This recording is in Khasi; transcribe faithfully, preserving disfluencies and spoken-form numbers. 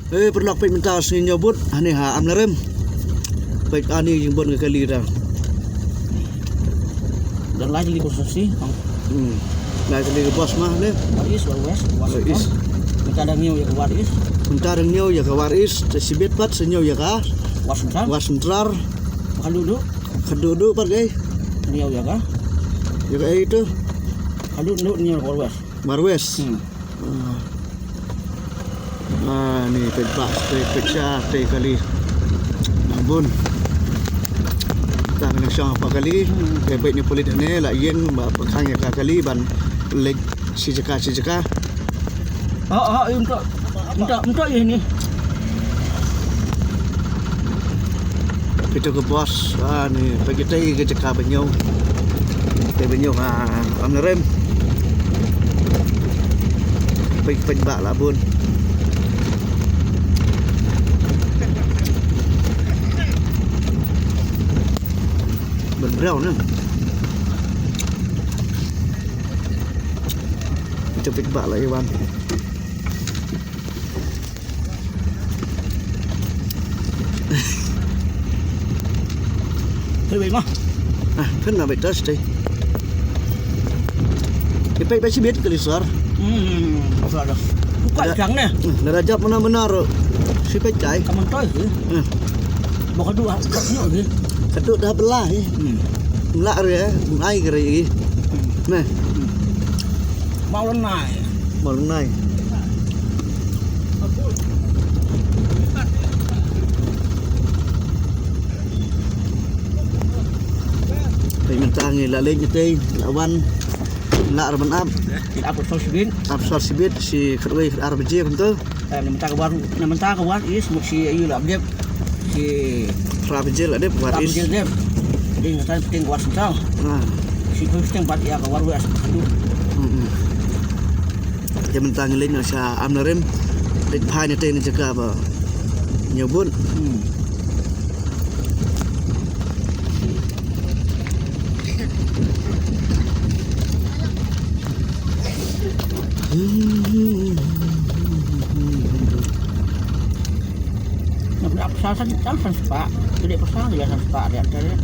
Eh, paralok, peit mynta sngi Hynñiewbun hangne ha Amlarem. Peit ani jingbun ka kali da. Dang lai kali konstituensi. Hmm. Lai kali ka bos ma ne. West East, West West, West West East. Central. Mynta dang ñiew ïa ka West East. Mynta dang ñiew ïa ka West East, te shibit pat sa ñiew ïa ka West Central. West Central. Khadduh duh. Khadduh duh pat ka ei. Ñiew ïa ka. Ïa ka ei tu. Khadduh duh ñiew ïa ka West West. West West. Hmm. Ah. Ah, ni peit ba, peit, peit sha, peit kali. Bun. Tang na shong pa kali, peit, peit ni pulit ne la ïeng ba pynkhang ïa ka kali ban leit shi jaka, shi jaka. Ha, ha, mynta, mynta, mynta ïa ni. Peit tu ka bos, ah, ni, peit kita ka jaka ba ñiew. Te ba ñiew, ah, Amlarem. Peit, peit ba la bun. Ban brown na. Peit, peit ba la ïa wan. Peit, peit ma. Ah, peit na beit tas te. Ïa peit ba shibit kali sar. Hmm, sar dah. Buka jang ne. Hmm, lada jap mana mana ro. Shi peit kai. Ka myntoi sih. Hmm. Ba khadduh, khadduh sih. Khadduh da bela sih. Hmm. Mla re, ai kare sih. Hmm. Neh. Hmm. Mawlynai. Mawlynai. Peit mynta ngi la leit ngi tei, la wan, la re ban ap. Ap sor shibit. Ap sor shibit, shi khatwei khatar baje kumta. Eh, na mynta ka war, na mynta ka West East, mut shi aïu la dep. Shi phra baje la dep, West East. Phra baje la dep. Ding ka tan pynting ka West Central. Ah. Shi pynting pat ïa ka West West. Hmm, hmm. Te mynta ngi leit noh sha Amlarem. Leit phai na te na jaka ba Hynñiewbun. Hmm. Nga pynïap pasal san, san, san spah. Pynïap pasal ïa san spah ïa, ïa.